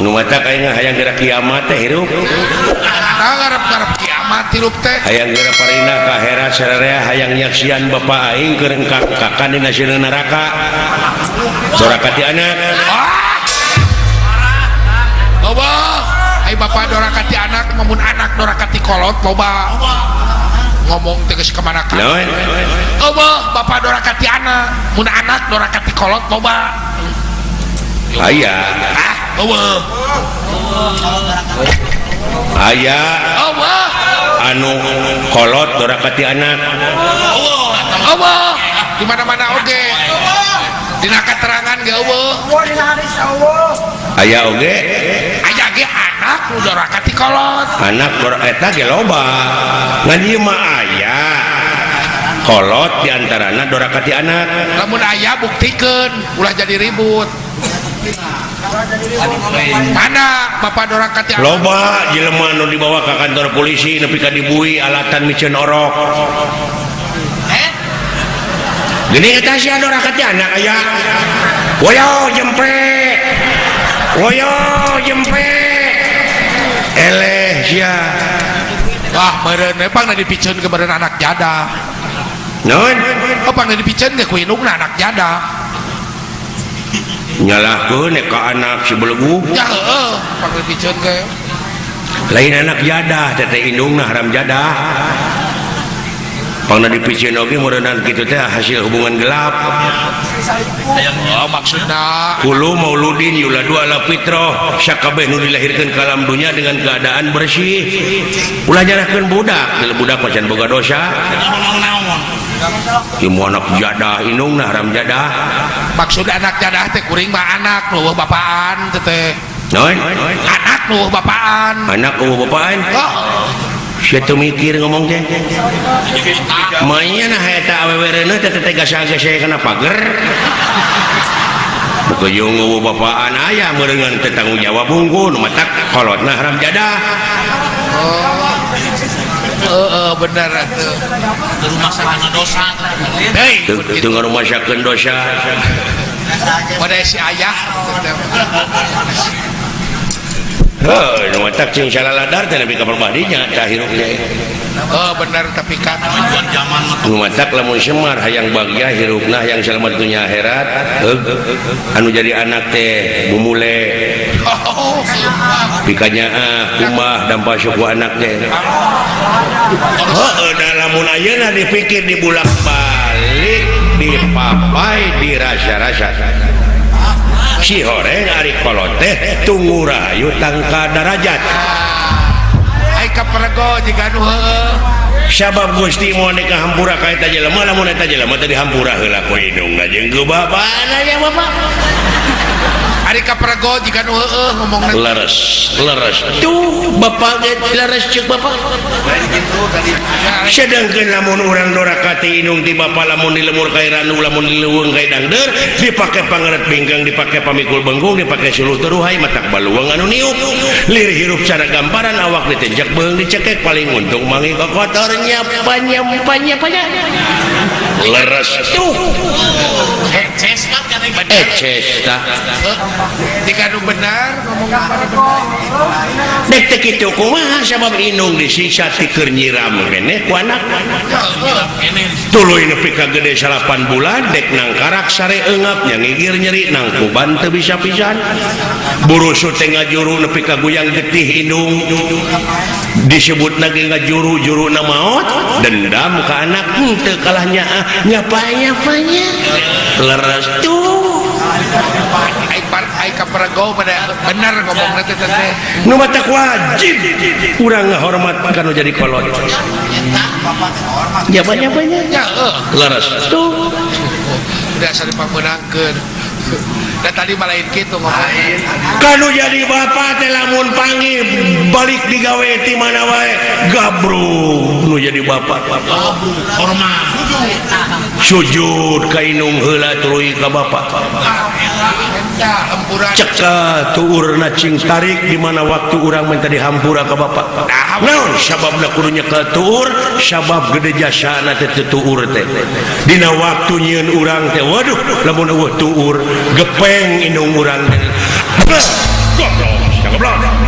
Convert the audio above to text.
Nu matak aing hayang geura kiamat teh hirup. Nah, ngarep-ngarep kiamat hirup teh. Hayang geura parina ka akhirat sararea, hayang nyaksian bapa aing keur engkak-engkakan dina sieun neraka. Doraka ti anak. Ah! Loba, ai bapak doraka ti anak, mun anak doraka ti kolot loba. Ngomong teh geus kemana ka. Naon? Loba, bapak doraka ti anak, mun anak doraka ti kolot loba. Aya. Ah, loba. Aya Loba. anu kolot doraka ti anak. Loba. Di mana-mana oge. Dina keterangan ge euweuh. Aya oge. Aya ge anak nu doraka ti kolot. Anak eta ge loba. Ngan ieu mah aya kolot di antarana doraka ti anak. Lamun aya, buktikeun, ulah jadi ribut. Mana bapak doraka ti anak? Loba jelema nu dibawa ka kantor polisi nepi ka dibui alatan miceun orok. Gini eta sia doraka ti anak aya. Woyo jempe. Woyo jempe. Eleh sia. Wah, meureun we pangna dipiceun ke meureun anak jadah. Naon? Oh, pangna dipiceun ge ku indungna anak jadah. Nyalahkeun ka anak si belegu. Ya heeh, pangna dipiceun ge. Lain anak jadah teh teh, indungna haram jadah. Pangna dipiceun oge meureunnan kitu teh hasil hubungan gelap. Oh, maksudna Kullu mauludin yuladu ala fitrah, sakabeh nu dilahirkeun ka alam dunya dengan keadaan bersih. Ulah nyalahkeun budak, kalau budak mah can boga dosa. Ieu anak jadah, indungna haram jadah. Maksud anak jadah teh kuring mah anak nu euweuh bapaan teh teh. Naon? Anak nu euweuh bapaan. Anak euweuh bapaan. Oh, Sia teu mikir ngomong teh. Manya nah eta awewe reuneuh teh teh gasa-gasa kana pager. Bukejung euweuh bapaan, aya meureungan teh tanggung jawab bungku nu matak kolotna haram jadah. Heeh, bener atuh. Rumah sakit dosa. Hei, Teu teu ngarumasakeun dosa. Pada si ayah. Heuh, nu matak cing salaladar teh nepi ka perbadinya tah hirup teh. Oh, bener, tapi kan Kemajuan zaman mah. Nu matak lamun Semar hayang bagja hirupna, hayang selamat dunya akhirat, heug anu jadi anak teh bumule oh, pikanya ah kumbah dampa suku anak teh. Heuh, da lamun ayeuna dipikir, dibulak balik, dipapai, dirasa-rasa, si horeng ari kolot teh tunggu rahayu tangka darajat. Ai kaperego jiga nu heueuh. Sabab Gusti moal ka hampura ka eta jelema lamun eta jelema teh dihampura heula ku indungna jeung ku bapana ya bapak. Ari kaperego jiga nu heueuh ngomongna. Leres, leres tuh bapak ge leres ceuk bapak. Sedangkan lamun urang doraka ti indung ti bapa, lamun di lemur kai randu, lamun di leuweung kai dangdeur, dipake pangeret bingkang, dipake pamikul bengkung, dipake suluh teruhai, matak baluang anu niup lir hirup cara gamparan, awak ditenjak, beung dicekek, paling untung mangi kotor nyapa nyapa nyapa. Leres tuh. Eces kan katanya. Eces tah. Jika nu benar ngomongna pada benar. Dek teh kitu kumaha, sabab indung disiksa ti keur nyiram keneh ku anak, tuluy nepi ka gede 9 bulan, dek nangkarak sare eungap, nyangigir nyeri, nangkuban teu bisa pisan, burusut teh ngajuru nepi ka guyang getih indung, disebut lagi ngajuru juru na maot. Dendam ka anak henteu kalah nyaah nyapa nyapanya. Leres tuh. Ai par ai kaperego pada benar ngomongna teh teh. Nu matak wajib urang ngahormat kanu jadi kolot nyapa nyapanya. Ya heuh. Leres tuh. Udah asa dipangmeunangkeun. Dan tadi mah lain kitu ngomong. Kanu jadi bapak teh lamun panggil balik digawe ti mana wae, gabrug nu jadi bapak. Hormat. Sujud ka indung heula, tuluy ka bapak. Eta hampuran. Ceka tuurna cing tarik di mana waktu urang minta dihampura ka bapak. Naon sababna kudu nyekel tuur? Sabab gede jasana teh teu tuur teh dina waktu nyieun urang teh. Waduh, lamun euweuh tuur, gepeng indung urang teh. Goblok, goblok.